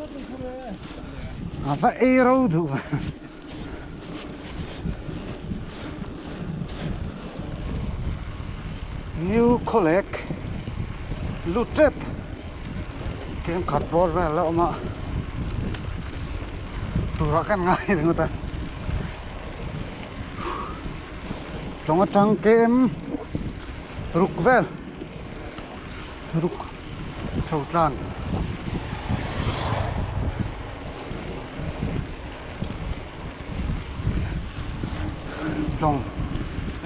A va ei ro duh ve. New Khawlek lut tep kem khat bawr vel a awm a turah kan ngai ringawt a tlawng atang kem ruk vel ruk chho tlan. Tlawng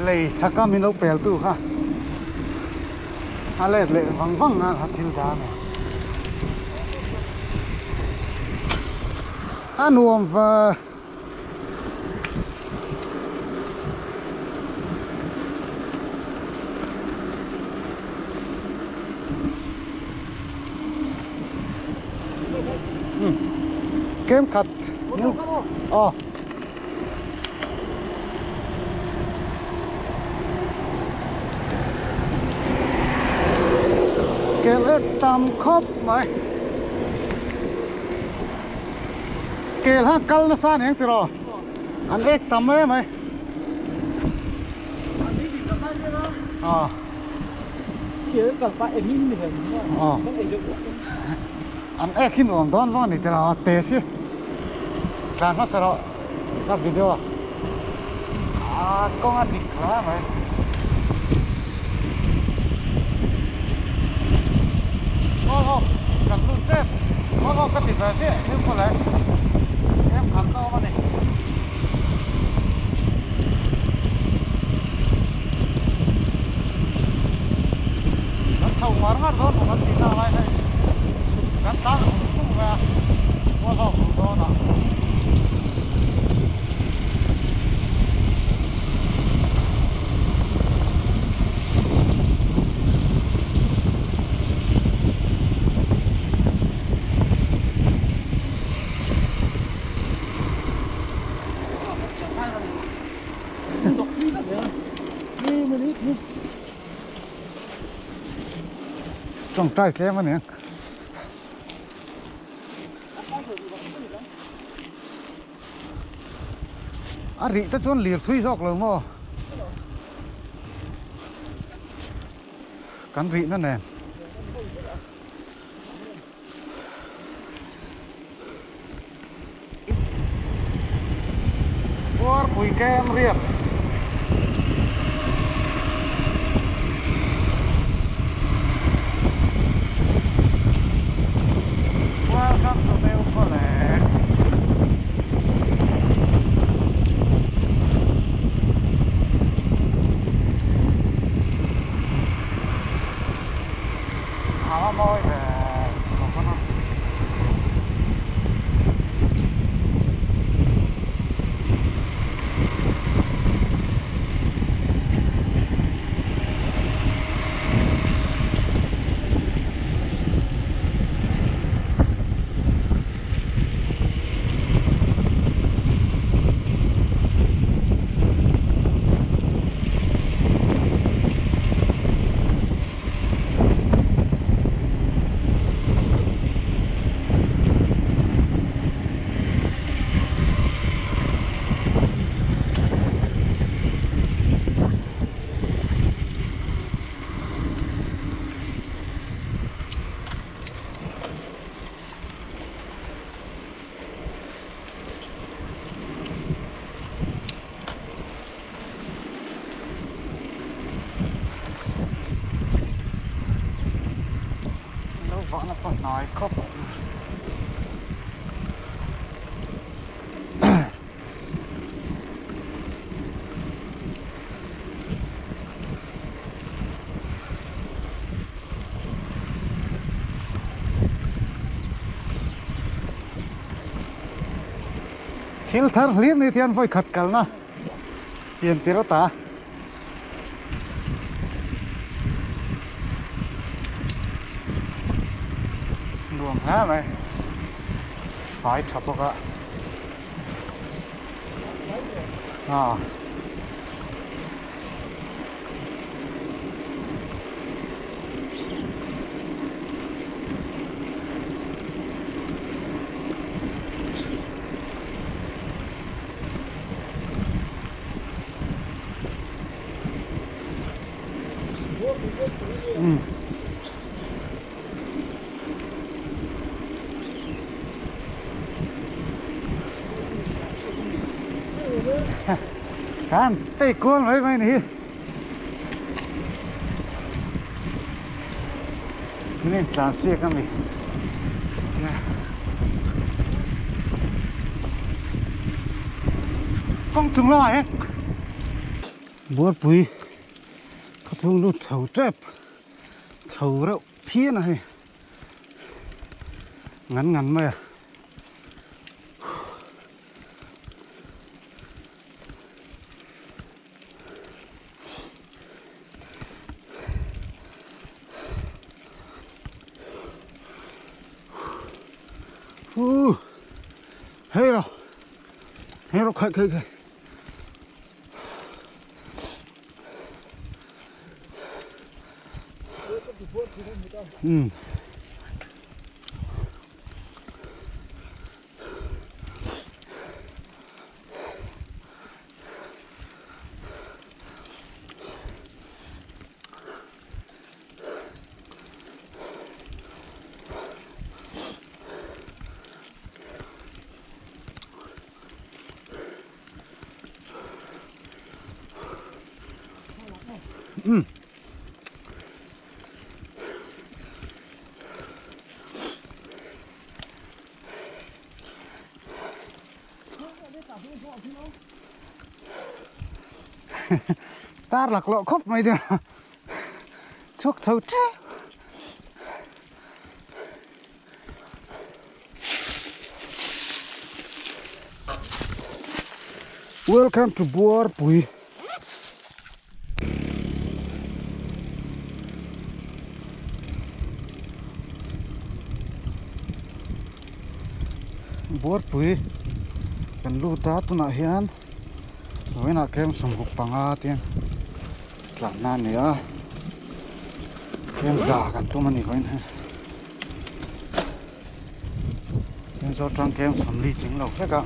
lei chhaka min lo pel tu kha a let leh vang vang a a thil dan a a nuam va kem khat aw kel ek tam khawp mai kel ha kal nasa ni ang tiraw an ek tam em mai aw aw an ek hi nuam dawn vang a ni tiraw a te si tlan hmasa rawh ka video a kawng a dik hle mai. Aw aw kan lut tep aw aw ka ti ve chiah eng pawh le em khat la awm a ni. Kan chho ngar ngar dawn maw kan tih na lai hei chhuk kan tlan vung vung mai a mual ho vung dawn ah. Tawngtai tlem a ni ang. A rih te chuan lir thui zawk lo maw? Kan rihna nen. Puarpui kem riat. Welcome to New College. A mawi ve coconut. Lo vahna pawh hnai khawp. Thil thar hlir ni hian vawi khat kalna pian tir ata nuam hle mai fai tha bawk a ah. Umm. Kan tei kual mai mai ni hi. Min in tlan siak a mi. Kawng chung lamah hian Buarpui khawchhung lut chho tep chho reuh phian a hei ngan ngan mai a. Huu hei rawh hei rawh khaih khaih khaih umm. Umm. Tar laklawh khawp mai deuh a chhuak chho tep. Welcome to Buarpui. Buarpui kan lut a tunah hian vawiinah kem 65 te tlanna a ni a kem za kan tum a ni vawiin hian kem zawt tang kem 40 tling lo hlek a.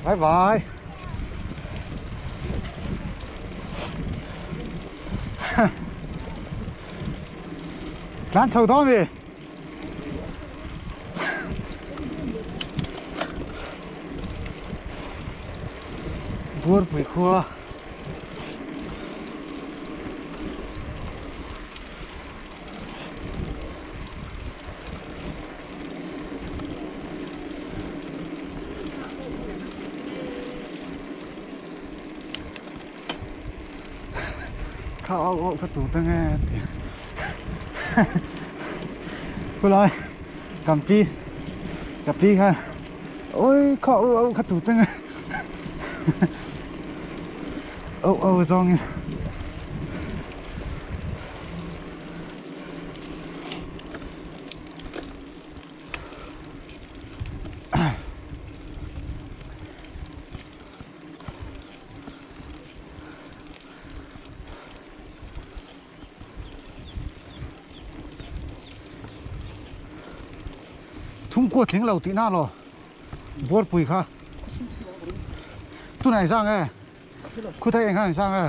Bye bye. Tlan chho dawn mi. Buarpui khua. Kha au au kha tu te nge ti khulai kam pi ka pi kha ôi kha au au kha tu te nge au au zawng in. Thungkua tling lo tih na law Buarpui kha tunah engzah nge khuthei engkha engzah nge.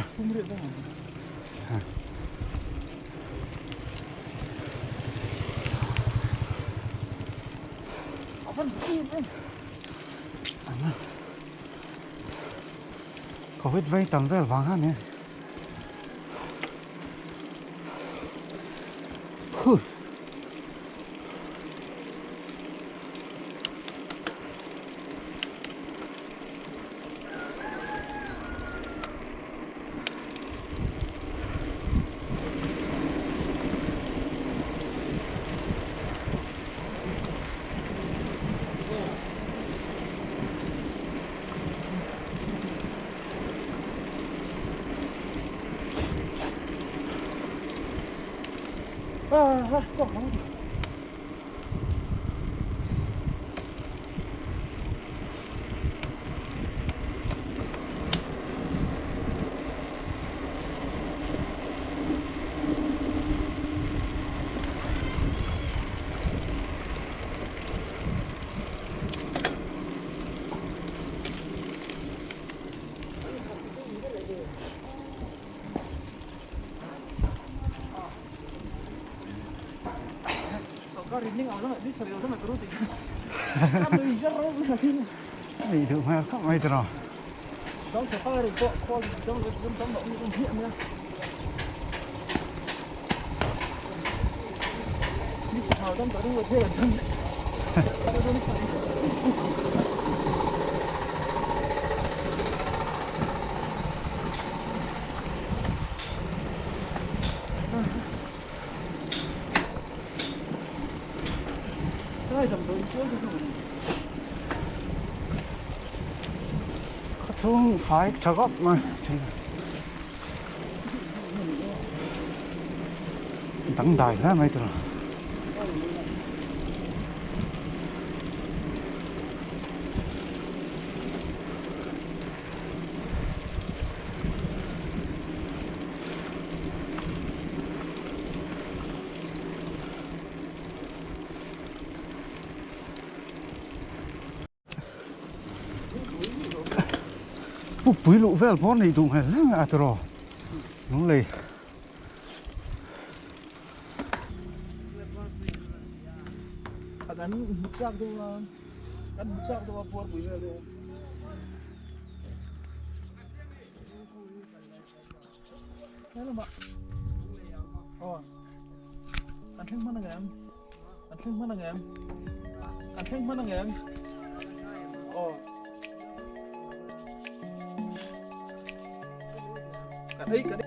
Covid vei tam vel vang a ni. Huh. Nih duh hmel khawp mai tiraw. Khawchhung fai tha khawp mai dangdai hle mai tiraw. Pukpui luh vel pawh neih duh hmel hle mai a tiraw Lunglei. Kan hmu chak deuh a, kan hmu chak deuh a buarpui vel deuh a. An thleng hman angem? An thleng hman angem? An thleng hman angem? Aw. Kan ei kan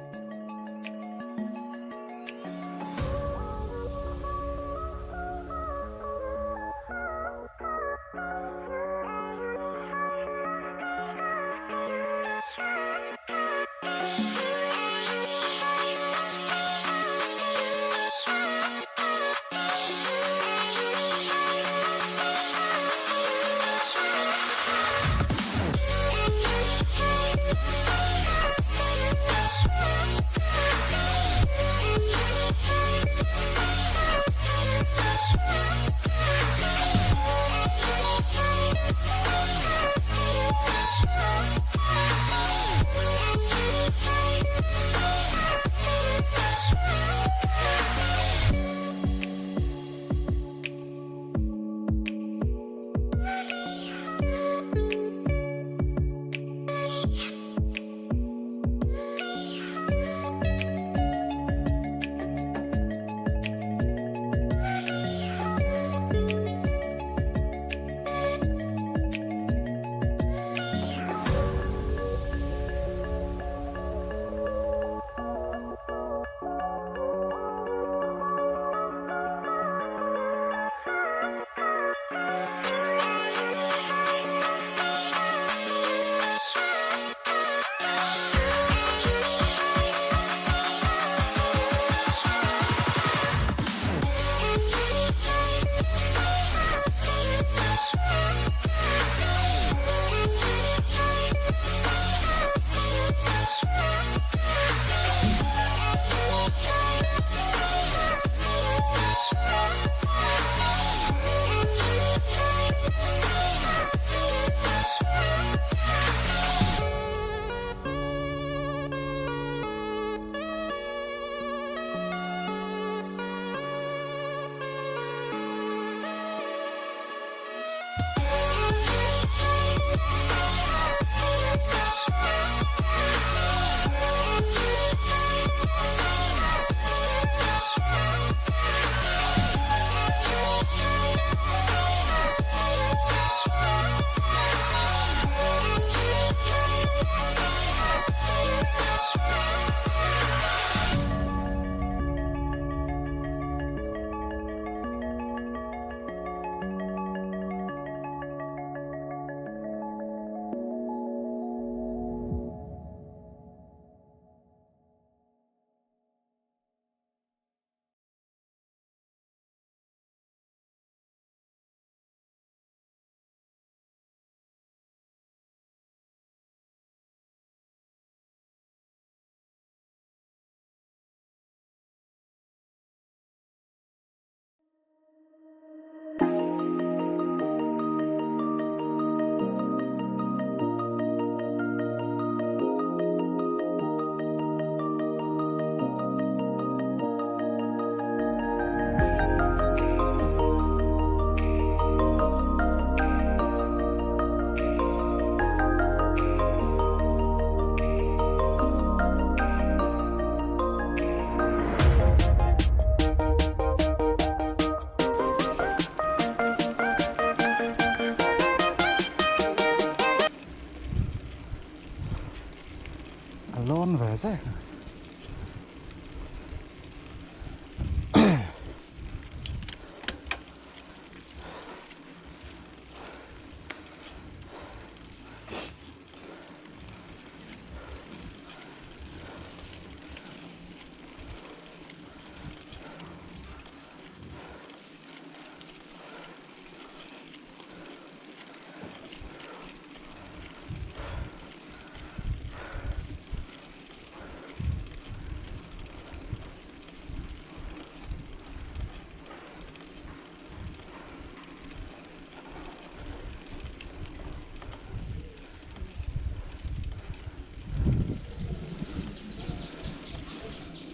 zai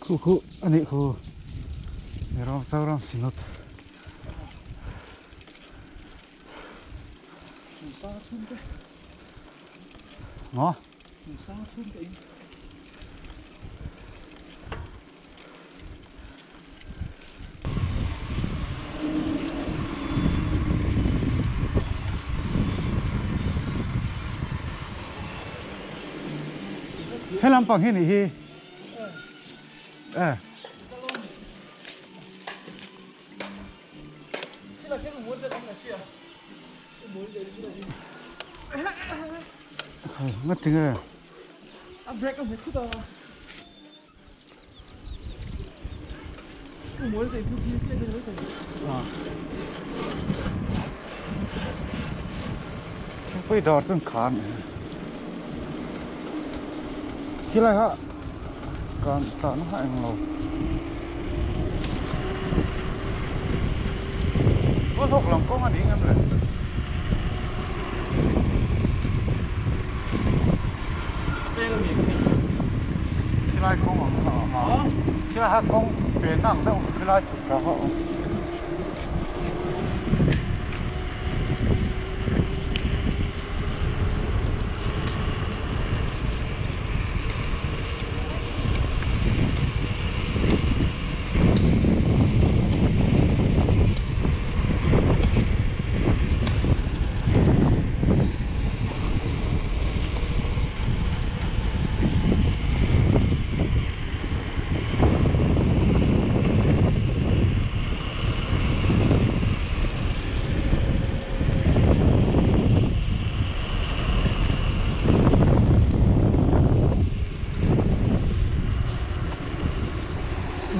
Khu khu anih khu Ram Zoram Synod. Maw? He lampang hi nih hi. Eh. Ngắt tinge. A break a hmu thut a. Pui dawr chu an khar khilai kha kan tlahna kha englo a hlawk lam kawng a ni em le. Khilai kawng ang kha a awm a khilai kha kawng penna ang deuh khilai chhuk thla kha a awm.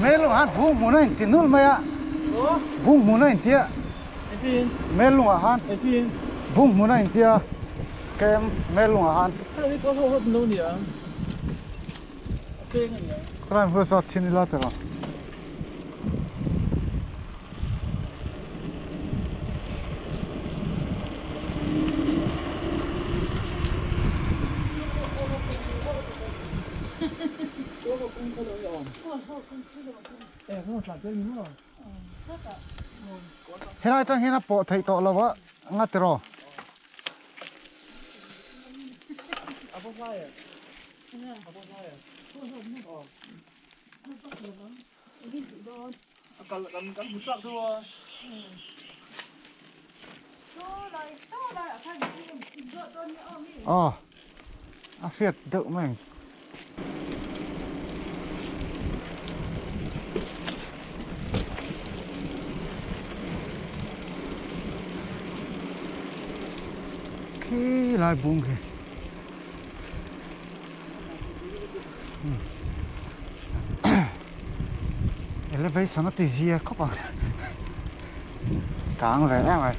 Mel lungah khan bung hmun a inti nul mai a bung hmun a inti a mel lungah khan bung hmun a inti a kem mel lungah khan Crime hi zat thin ila tawh. Helai tang hian a pawh theih tawh lo a nga tiraw. Aw a hriat deuh mai ang. Khi lai bung khi. Elevation a ti zia khawp ang kang ve em mai.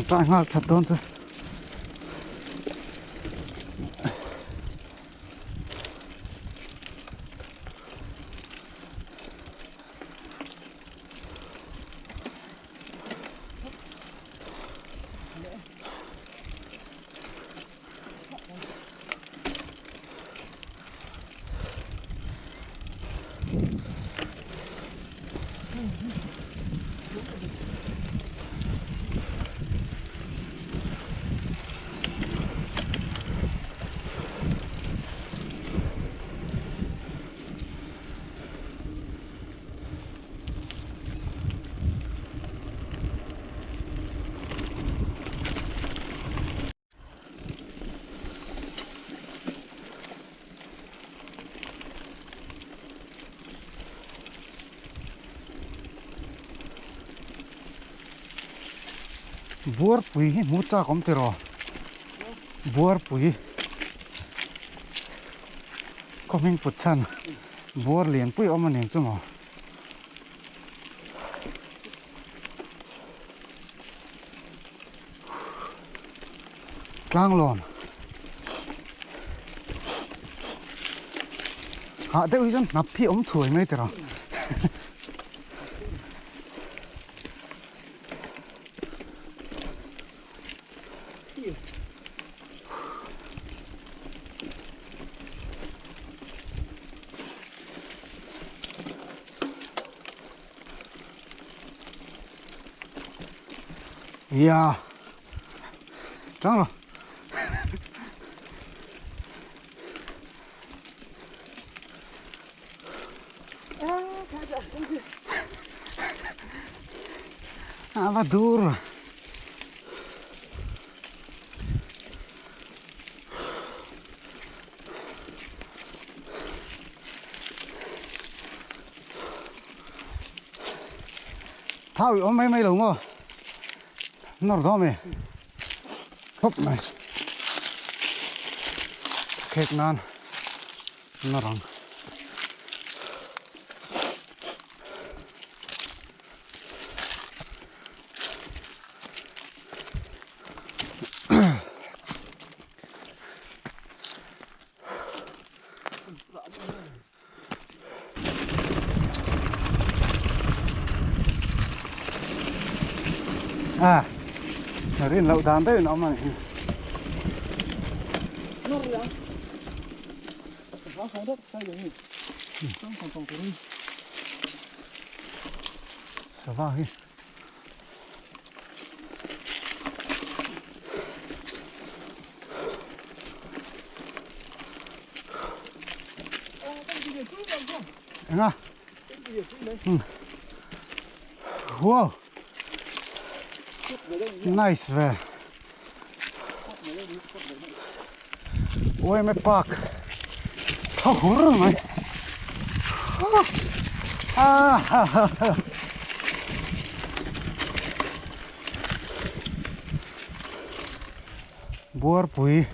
Trai nghal that dawn chu. Buarpui hi hmu chak awm tiraw? Buarpui khaw hming put chhan buar lianpui awm a ni ang chu maw? Tlanglawn hah deuh hi chuan hnap hi awm thuai mai tiraw. Ia tang rawh a va dur Thau i awm mai mai lo maw? Nawr dawn e. Khawp mai. Khek nan nawr ang. À, rin loh dan deuhin a awm a ni hi. Sava hi. Enga? Wow. Nice ve. Oi me park. Tha hur mai. Ah ha ha ha. Buarpui.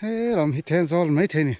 He lam hi then zawl mai thei ni.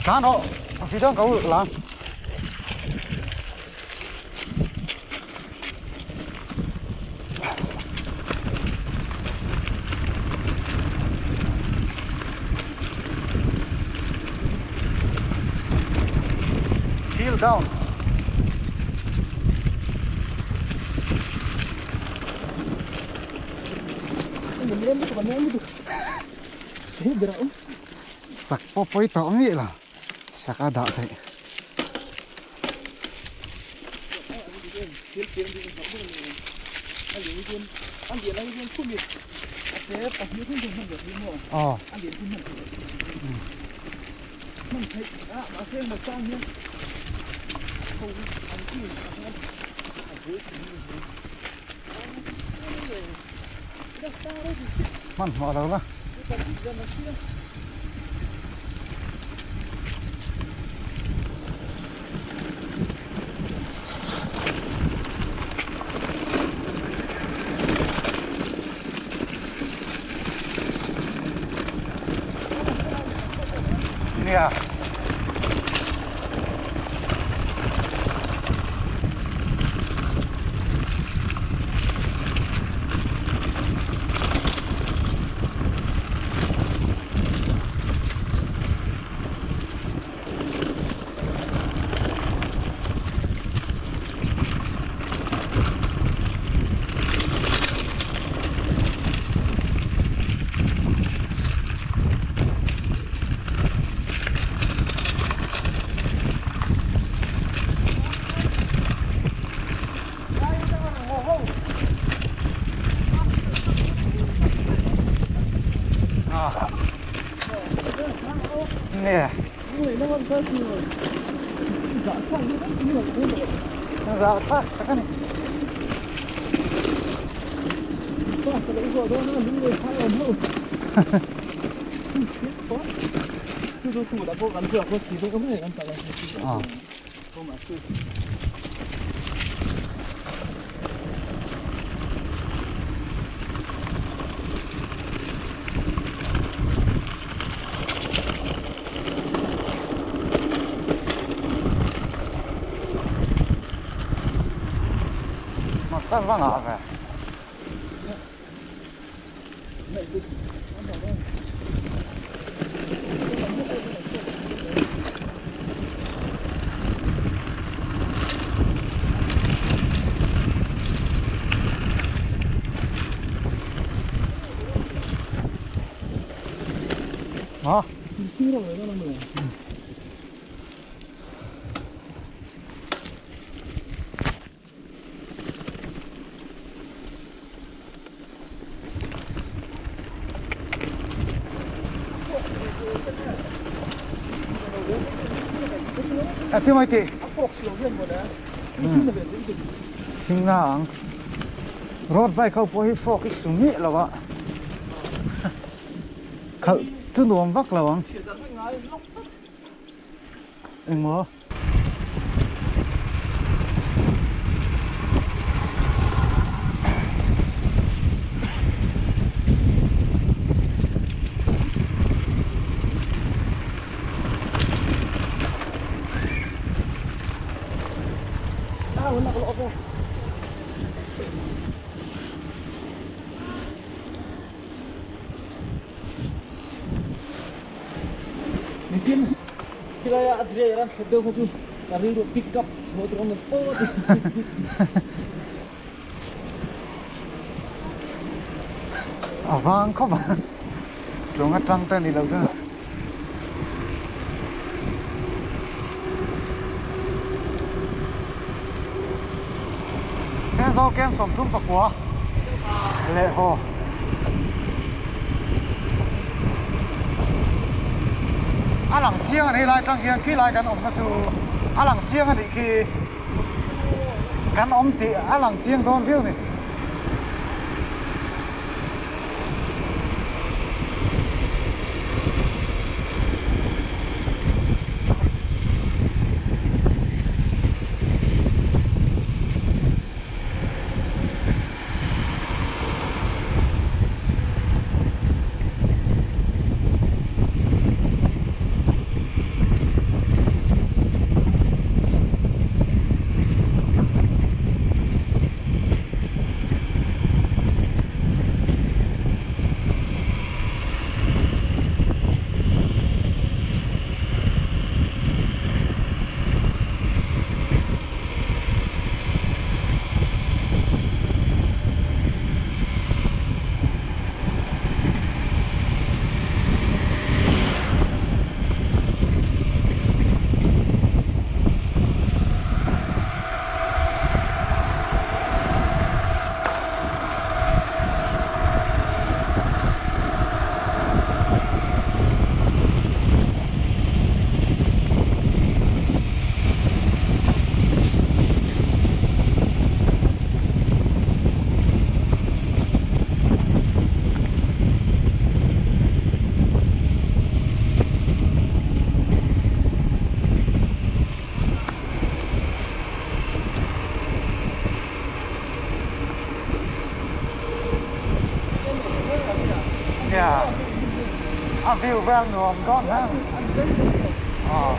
Tlan rawh video ka ulh la. Heel down. Sak pawh pawi tawh miah lo sak a dah theih. Aw. Hmanhmawh lo la. Nia. Nè. Dạ thác cái này. Ờ. Chắc văng ạ về. Hả? À, tiếng mai tị. Thing na ang. Road bike ho pawh hi fork hi su miah lo a. Khalh chu nuam vak lo ang. Engmaw? A vang khawp a tlawng atang te ni lo chu. Thenzawl kem 34 leh haw. A lang chiang a ni lai tang hian khi lai kan awmna chu a lang chiang a nih khi kan awm tih a lang chiang dawn viau a ni. Nia a view vel nuam dawn hle aw.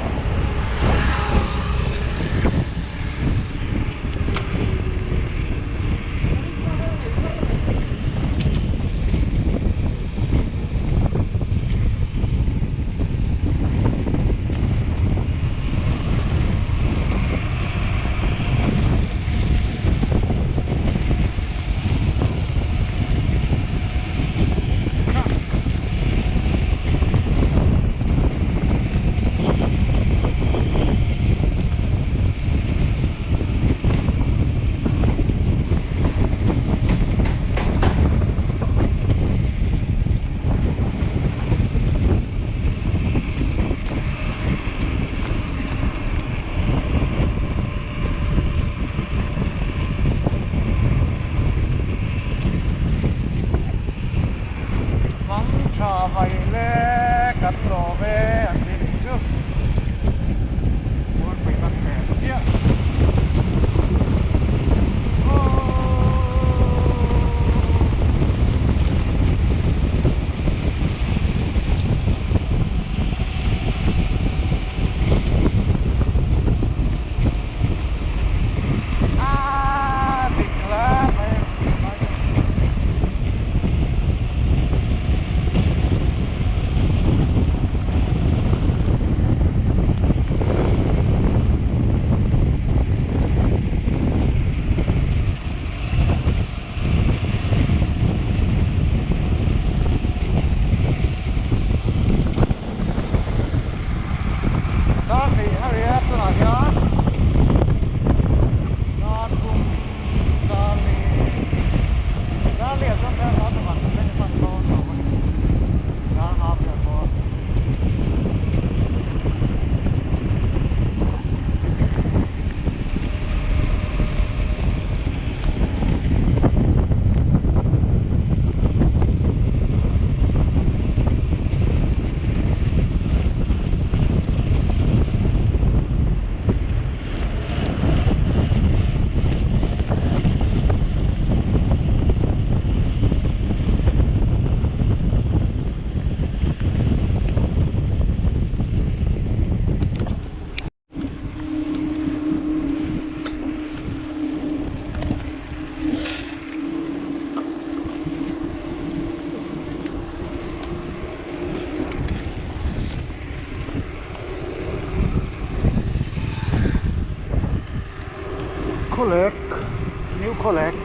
Mang tha mai le kan lawm e an ti nih chu Murpui kan hmel chiah. Ah, dik hle mai. Dar hnih a ri a tunah hian dar thum dar li dar li ah chuan phel sa chu van thleng hman dawn lo a ni dar nga vel pawh. Khawlek New Khawlek.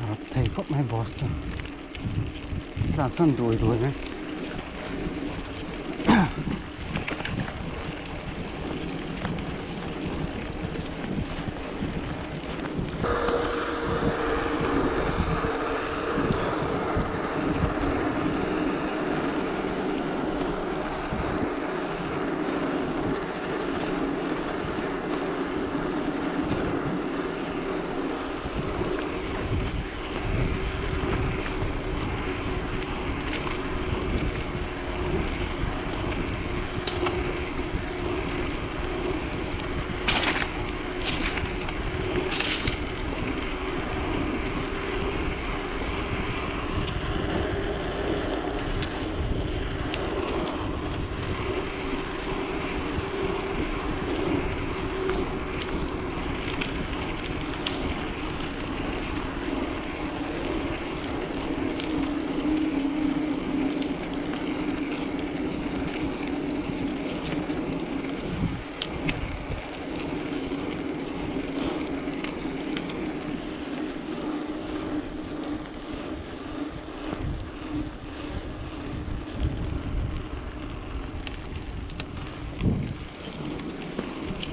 Rap thei khawp mai boss chu tlansan duai duai mai.